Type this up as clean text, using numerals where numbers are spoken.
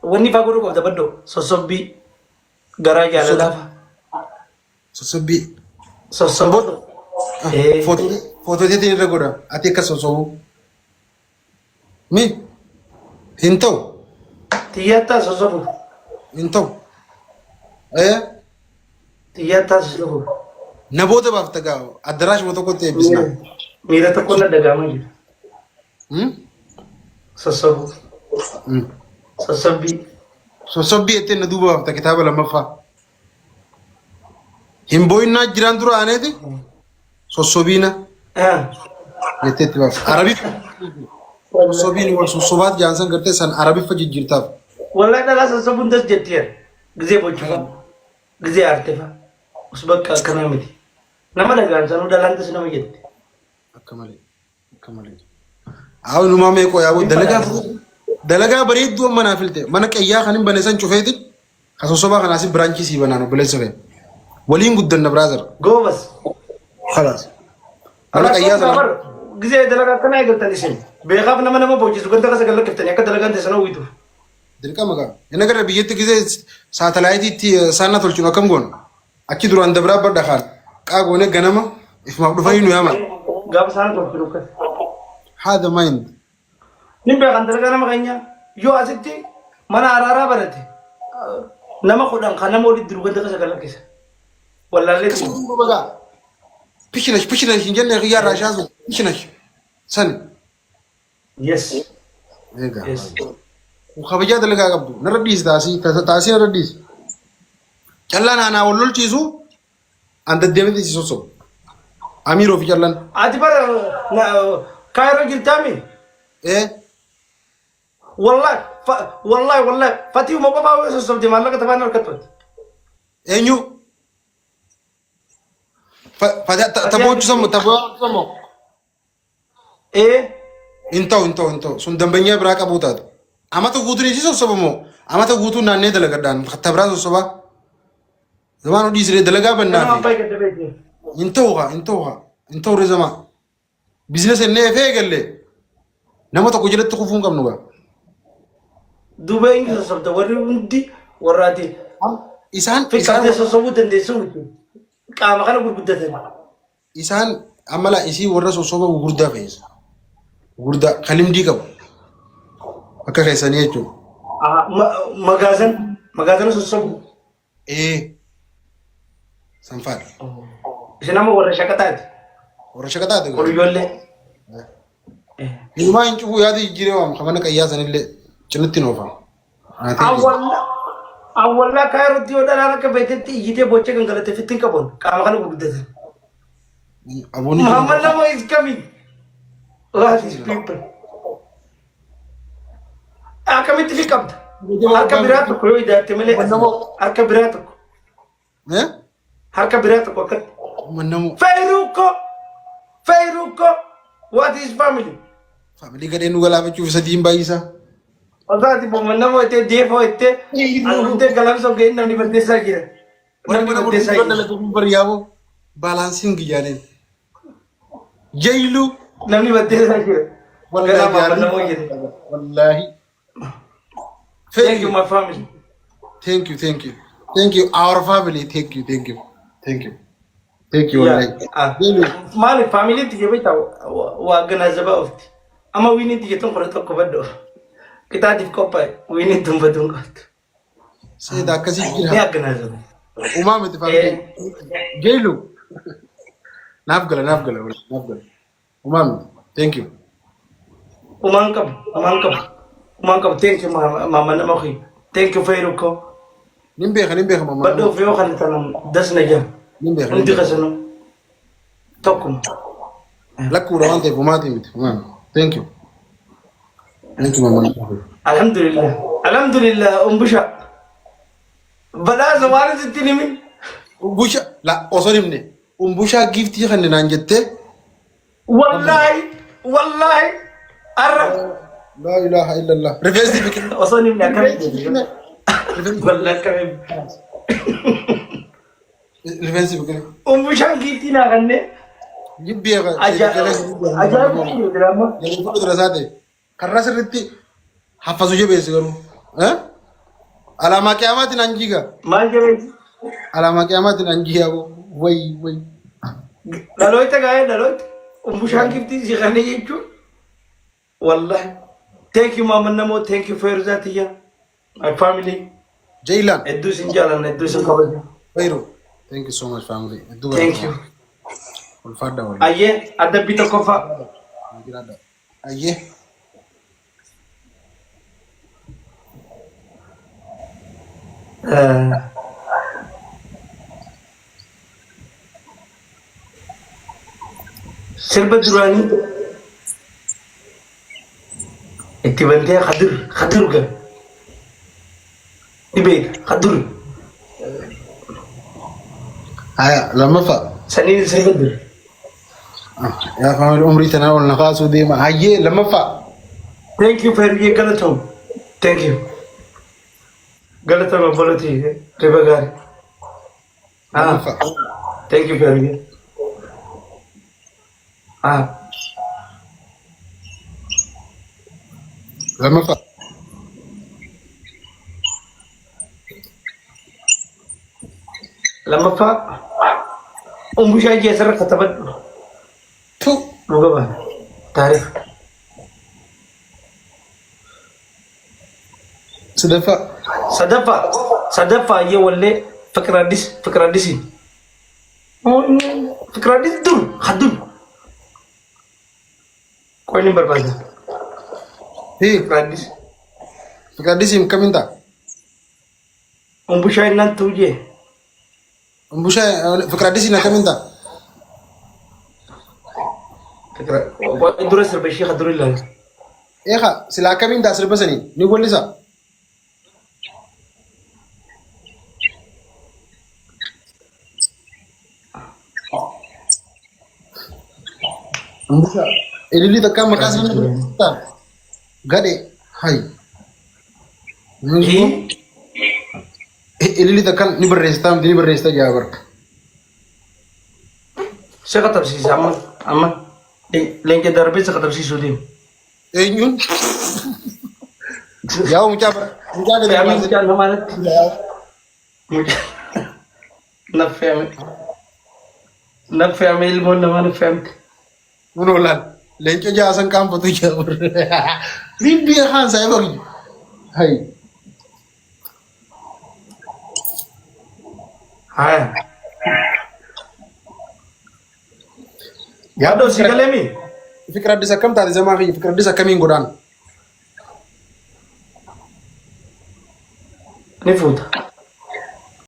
Wanni faa godhuu qabda baddoo sossobbii garaa jaalalaa faa. Sossobbii. Sossobuu. Eh. Footoo teetiin irra godha. Ati akka sossobuu. Mi? Hin ta'u. Xiyyaattaa sossobu. Hin ta'u. Eh? Xiyyaattaa sossobu. Na booda baafta gaa addaraashuma tokkotti eebbisna. Miira tokko na dhaga'amaa jira. Hmm? Sossobuu. Sossobbii. Sossobbii jettee na duuba baafta kitaaba lammaffaa. Hin boo'innaa jiraan dura aaneeti sossobiina jettee itti baafta. Arabiffa sossobiin wal sossobaat jaansan gartee san arabiffa jijjiirtaaf. Wallahi dhalaa sossobuun das jettiya. Gizee bochufa. Gizee aartefa. Us bakka akkanaa miti. Nama dhagaan sanuu dhalaan tas nama jetti. Akka malee. Akka malee. Haa numaa meeqoo yaaboo dalagaa dalagaa bareedduu amma naa filte mana qayyaa kan hin bane san cufeetin ka sossobaa kanaas biraanchii sii banaan obboleessa kee. Waliin guddanna brother. Goobas. Khalaas. Mana qayyaa sana. Gizee dalagaa akkanaa eegaltan isin. Beekaaf nama nama boojisu ganda keessa gad lakkiftanii akka dalagaan teessan hawwituuf. Dirqama gaa. Inni gara biyyatti gizee saatalaayitiitti saannaa tolchinu akkam goona? Achi duraan dabraa badha kaan qaa goonee ganama ifumaaf dhufanii nu yaaman. Gaafa isaan tolchinu akkas. Haada mind. Nin beekan dalagaa nama keenyaa yoo asitti mana araaraa barate nama 10 kan nama walitti jiru ganda keessa gad lakkisa. Wallaallee Akkasuma kun bagaa. Pishinash pishinash hin jenne kiyyaa irraa shaasu pishinash sani. Yes. Egaa. Yes. Kabajaa dalagaa qabdu. Narra dhiisi taasii. Taasii narra dhiisi. Callaan aanaa wal lolchiisu an deddeebiin si sossobu. Amiiroo fi callaan. Ati bara kaayiroo jirtaami? Ee. Wallahi wallahi wallahi fatii uma qofaa yoo sossobde maallaqa tafaan harkattu ati. Eenyu? Taphoochu sammu taphoochu sammu. Ee. Hin ta'u hin ta'u hin ta'u sun dambanyaa biraa qabuu taate. Amata guutuun isii sossoba moo amata guutuun naannee dalagadhaan ta biraa sossobaa. Zamaan hojii siree dalagaa bannaa Nama fi abbaa gadda beekte. hin ta'u haa hin ta'u haa hin ta'u ree zamaa. Biizinasa inni eefee eegalle nama tokko jalatti kufuu hin qabnu gaa. Duuba eenyu sossobda warri hundi warraati. Isaan isaan Fiqqaatee sossobuu dandeessuu miti. Qaama kana gurguddatan. Isaan amala isii warra sossoba gugurdaa keessa. Gugurdaa kan limdii qabu. Akka keessanii jechuudha. Magaazan magaazana sossobu. Ee. Sanfaadha. Isin amma warra shaqaxaati. Warra shaqaxaati. Kun ijoollee. Himaa hin cufuu yaada jijjiiree waam kan mana qayyaa sanillee cinatti noofa. Awwallaa kaayirootti yoo dhalaan akka beektetti iyyitee boochee gangalattee fitti hin qabuun qaama kana gurguddatan. Aboonni Muhammad Lamo is coming. What is people? Akkamitti fi qabda? Harka biraa tokko yoo idaatte malee harka biraa tokko. Eh? Harka biraa tokko akkatti. Mannamoo. Fayruuko! Fayruuko! What is family? Faamilii gadhee nu galaafachuuf sadiin baay'isaa. Osoo ati mannamoo ittee deefoo ittee as dhuftee galamsoo ga'in namni balleessaa jira. Warri Namni mana balleessaa murtii jira. dalaguun baryaaboo baalaansiin giyyaaneen. Jailuu. Namni balleessaa jira. Wallaahi Ganaa mannamoo jedhe. Wallaahi. Thank you my family. Thank you, thank you. Thank you, our family. Thank you, thank you. Thank you. Thank you, Yeah. wallahi. Ah. Jailu. Maali faamiliitti jee beektaa waa ganaazabaa ofti. Amma wiiniitti jettuun 11 baddu. Qixaatiif qophaa'e wiiniin tumbatuun qabdu. Seeda akkasii Ni jira. agganaazaba. Uumaa miti family. Jailu. Naaf gala, naaf gala, wallahi, naaf gala. Uumaa miti. Thank you. Umaan qabu, umaan qabu, umaan qabu. Thank you maama nama kiyya. Thank you Fayruko. Nin beeka, nin beeka mamma. Badda ofii yoo kan tanan das na jaa. Nin beeka. nin Hundi beeka. keessanuu tokkuma. Lakkuudha waan ta'eef umaatii miti. Umaa miti. Thank you. Thank you mamma. Alhamdulillah. Alhamdulillah umbusha. Badhaasa waan sitti hin himin. Umbusha la osoo hin himne. Umbushaa giiftii kan naan jettee. Wallaahi wallaahi arra Laa ilaaha illallah. Rifeensi biqilaa. osoo hin himne akkamitti wallaahi akkamitti. Rifeensi biqilaa. Umbushaan giiftii naa kannee Jibbii ajaa'iba jira amma. Jalli fuula dura isaa ta'e. Karra sirriitti haffasu jabeessi garuu. Eh? Alaamaa qiyaamaatiin an jiga. Maal jabeessi? Alaamaa qiyaamaatiin an jiga aboo. Way way. Dhaloota gaa'ee dhaloota. Umbushaan giftii si kana jechuun. Wallahi. Thank you Maamad Namoo. Thank you Feeruzaa Tiyya. My family. Jaylaan. Hedduu isin jaalanna hedduu isin kabaja. Fayro. Thank you so much family. Hedduu Thank you. Ulfaadha wallahi. Ayyee adabbii tokkoffaa. Jiraadha. Ayyee. Sirba duraanii itti bantee kadir kadir ga ni beekta kadir Haya lammaffaa. saniin sirba dur Yaa family umrii tanaa ol na kaasuu deema. Hayyee lammaffaa. Thank you Fergie galatoom. Thank you. Galatoom obbolootii riba gaarii. Ah, Lammaffaa. thank you Fergie. Ah, Lammaffaa. Lammaffaa umbushaa ijji asirra katabadhu. Tu. Dhuga baana. Taarifa. Sadaffaa. Sadaffaa sadaffaa iyyee wallee Fiqiraddis Fiqiraddisiin. Fiqiraddis dur hadur. Qoy ni barbaada. Hii. Fiqiraddis. Fiqiraddisiin kamiin ta'a? Umbushaa innaan tuujee. Umbushaa Fiqiraddisiin akkamiin ta'a? Qoy dura sirba ishee hadur ilaala. Eegaa silaa akkamiin ta'a sirba sanii ni wallisaa? Umbushaa ililii takkaa maqaa isaanii ta'a. Gadhe hayi. Hii? Ililii takkaan ni barreessitaa miti ni barreessitaa jaa bara. Si qatabsiisa amma amma leenca darbee si qatabsiisuu deema. Eenyuun? Yaa mucaa bara mucaa gadi Fe'amee baasee. mucaan namaatti. Mucaa na fe'ame. Na fe'ame ilmoon namaa na fe'amte. Kun oolaan leenca jaasan qaanfatu jaa bara. Bibbi afaan isaa ebaru. Hayi. Haya. Yaadoo si galee mi? Fikir Addis akkam taate zamaa kiyya Fikir Addis akkamiin godhaan? Ni fuuta.